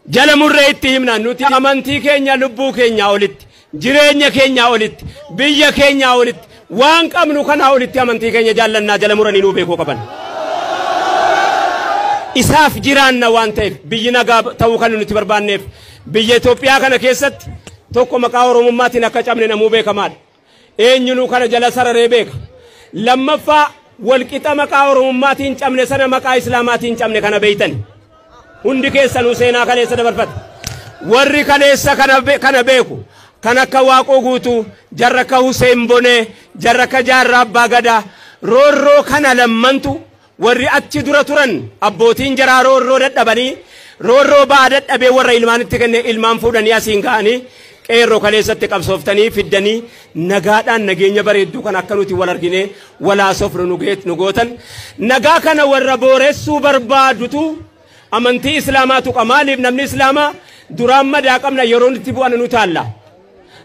Jala murree itti himna nuti amantii keenya lubbuu keenyaa olitti, jireenya keenyaa olitti, biyya keenyaa olitti, waan qabnu kanaa olitti amantii keenya jaallannaa jala muranii nuu beekuu qaban. Isaaf jiraanna waan ta'eef biyyi nagaa ta'uu kan nuti barbaanneef biyya Itoophiyaa kana keessatti tokko maqaa Oromummaatiin akka cabne namuu beekamaadha. Eenyunuu kana jala sararee beeka. Lammaffaa walqixa maqaa Oromummaatiin cabne sana maqaa Islaamaatiin cabne kana beeytani. Hundi keessanuu seenaa kaleessa dabarfata. Warri kaleessa kana beeku kan akka Waaqoo Guutuu, jarra akka Hussein Bonee, jarra akka Jaarraa Abbaa Gadaa, roorroo kana lammantu warri achi dura turan abbootiin jaraa roorroo dadhabanii roorroo ba'aa dadhabee warra ilmaanitti kenne ilmaan fuudhanii asiin ka'anii qeerroo kaleessatti qabsooftanii fiddanii nagaadhaan nageenya bareedduu kan akka nuti wal arginee wal haasofnu nu gootan. Nagaa kana warra booressuu barbaadutu amantii Islaamaa tuqa. Maaliif namni Islaamaa duraan madaa qabna yeroo nutti bu'an nu taalla.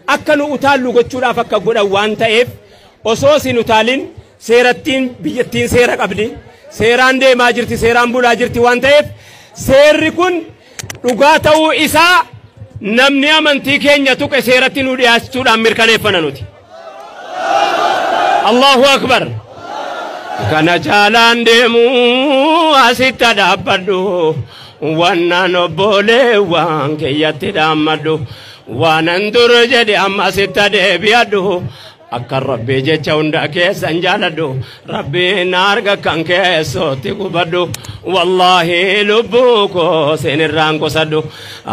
Akka nu utaallu gochuudhaaf akka godhan waan ta'eef osoo isin utaalin seerattiin biyyattiin seera qabdi. Seeraan deemaa jirti, seeraan bulaa jirti waan ta'eef seerri kun dhugaa ta'uu isaa namni amantii keenya tuqe seeratti nu dhiyaachuudhaan mirkaneeffana nuti. Allahu Akbar. Kana caalaan deemuu asitti dhaabbadhu. Wannaan obboleewwan kiyyatti dhaammadhu. Waanan dur jedhe amma asitti deebi'adhu. Akka Rabbii jecha hunda keessan jaaladhu. Rabbiin arga kan keessootti gubadhu. Wallaahi lubbuu koo isinirraan qusadhu.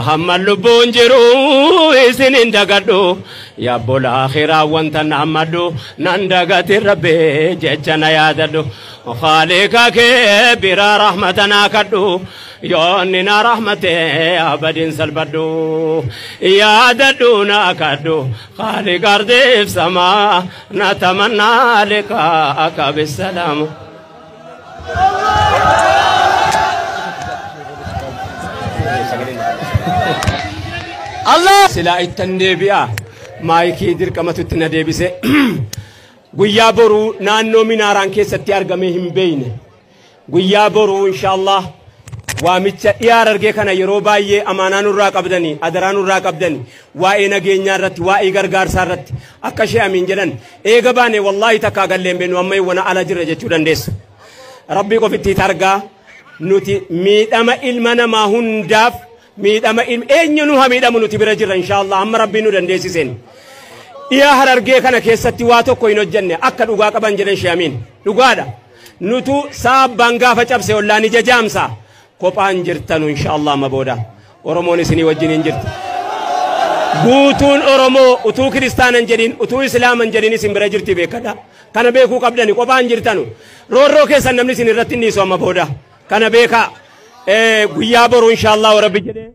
Hamma lubbuun jiru isin hin dagadhu. Yaabbola akhiraa wanta naammadhu. Nan dagati Rabbii jecha na yaadadhu. Khaaliqa kee biraa rahmata naa kadhu. Yoonni na rahmate abadin salphadhu. Yaadadhu na kadhu. Khaaliqa ardiif samaa natamannaa liqaa'aka bisalaam. Allah Silaa ittan deebi'a. Maayikii dirqamatu itti na deebise. Guyyaa boruu naannoo minaaraan keessatti argamee hin beeyne. Guyyaa boruu inshaallah waamicha dhiyaa Harargee kana yeroo baay'ee amaanaa nurraa qabdanii, adaraa nurraa qabdanii, waa'ee nageenyaa irratti, waa'ee gargaarsaa irratti akka ishee amiin jedhan eega baane wallaahi takkaa galleen beenu amma wana ala jirra jechuu dandeessu. Rabbii qofitti targaa nuti miidhama ilma namaa hundaaf miidhama eenyu nu haa miidhamu nuti bira jirra inshaallah amma Rabbiin nu dandeessiseen. Dhiyaa Harargee kana keessatti waa tokko hin hojjenne akka dhugaa qaban jedhan ishee amiin. Dhugaadha. Nutu saabbaan gaafa cabse ollaan ija jaamsa. Kophaan jirtanu inshaallah amma booda. Oromoon isinii wajjin hin jirti. Guutuun Oromoo utuu kiristaanan jedhin utuu islaaman jedhin isin bira jirti beekadha. Kana beekuu qabdani kophaan jirtanu. Roorroo keessan namni isin irratti hin dhiisu amma booda. Kana beekaa. Guyyaa boruu inshaallah Rabbi jedhee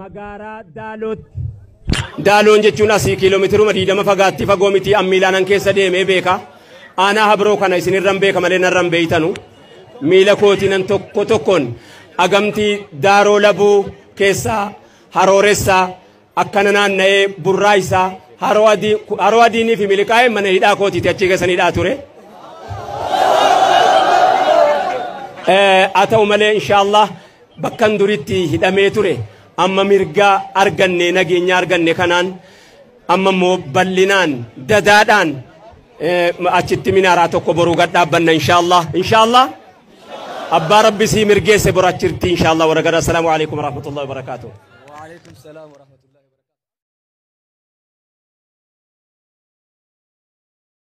magaalaa Daalootti. Daaloon jechuun asii kiiloomeetiruma 20 fagaatti fagoo miti ammiilaanan keessa deemee beeka. Aanaa habroo kana isinirran beeka malee narran beeytanu. Miila kootiinan tokko tokkoon agamtii daaroo labuu keessaa harooressaa akkana naanna'ee burraa isaa haroo adiinii fi miliqaa'ee mana hidhaa kootiiti achi keessan hidhaa ture. Haa ta'u malee inshaallah bakkan duritti hidhamee ture amma mirgaa arganne nageenya arganne kanaan amma immoo bal'inaan dadaadhaan achitti minaaraa tokko boruu gad dhaabbanna inshaallah inshaallah abbaa Rabbi sii mirgeesse bor achitti inshaallah warra gara. Assalaamu alaikum warahmatullahi wabarakaatuh. Wa alaikum salam wa rahmatullahi.